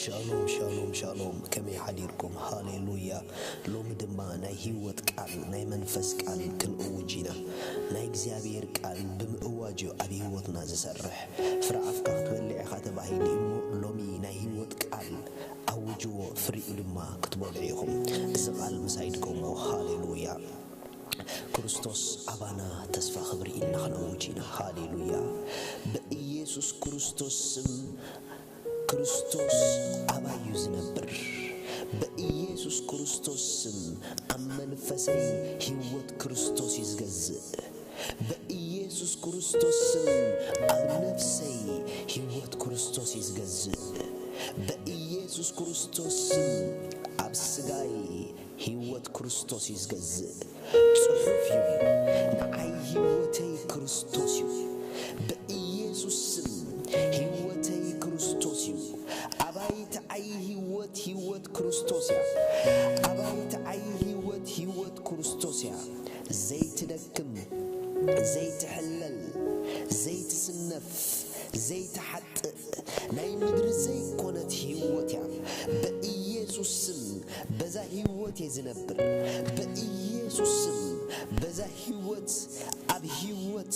ሻሎም ሻሎም ሻሎም፣ ከመይ ሓዲርኩም? ሃሌሉያ። ሎሚ ድማ ናይ ህይወት ቃል፣ ናይ መንፈስ ቃል ክንእውጅ ኢና። ናይ እግዚኣብሔር ቃል ብምእዋጅ እዩ ኣብ ህይወትና ዝሰርሕ። ፍረ ኣፍካ ክትበልዕ ኢኻ ተባሂሉ እሞ፣ ሎሚ ናይ ህይወት ቃል ኣውጅዎ፣ ፍሪኡ ድማ ክትበልዑ ኢኹም። እዚ ቃል ምሳይ ድገሞ። ሃሌሉያ። ክርስቶስ ኣባና ተስፋ ክብሪ ኢልና ክነውጅ ኢና። ሃሌሉያ። በኢየሱስ ክርስቶስ ስም፣ ክርስቶስ ኣባይ እዩ ዝነብር። በኢየሱስ ክርስቶስ ስም ኣብ መንፈሰይ ህይወት ክርስቶስ እዩ ዝገዝእ። በኢየሱስ ክርስቶስ ስም ኣብ ነፍሰይ ህይወት ክርስቶስ እዩ ዝገዝእ። በኢየሱስ ክርስቶስ ስም ኣብ ስጋይ ህይወት ክርስቶስ እዩ ዝገዝእ። ጽሑፍ እዩ፣ ንዓይ ህይወተይ ክርስቶስ እዩ። በኢየሱስ ስም ህይወተይ ክርስቶስ እዩ። ኣባይትዓይ ህይወት፣ ህይወት ክርስቶስ እያ። ኣባይትዓይ ህይወት፣ ህይወት ክርስቶስ እያ። ዘይትደክም፣ ዘይትሕለል፣ ዘይትስነፍ፣ ዘይትሓጥእ፣ ናይ ምድሪ ዘይኮነት ህይወት እያ። በኢየሱስ ስም በዛ ህይወት እየ ዝነብር። በኢየሱስ ስም በዛ ህይወት፣ ኣብ ህይወት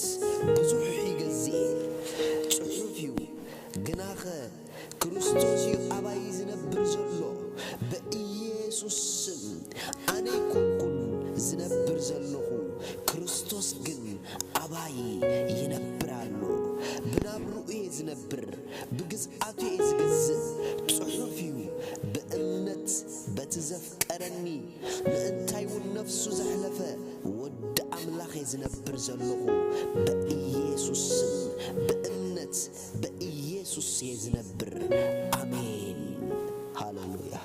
ብዙሕ ይገዝእ። ጽሑፍ እዩ፣ ግናኸ ክርስቶስ እዩ ኣባይ ዝነብር ዘሎ። በኢየሱስ ስም ኣነ ኣይኮንኩን ዝነብር ዘለኹ፣ ክርስቶስ ግን ኣባይ ይነብር ኣሎ። ብናብርኡ እየ ዝነብር፣ ብግዝኣቱ እየ ዝገዝእ። ጽሑፍ እዩ፣ ብእምነት በቲ ዘፍቀረኒ፣ ምእንታይ እውን ነፍሱ ዘሕለፈ ወዲ ኣምላኽ እየ ዝነብር ዘለኹ። በኢየሱስ ስም፣ ብእምነት በኢየሱስ እየ ዝነብር። ኣሜን። ሃሌሉያ።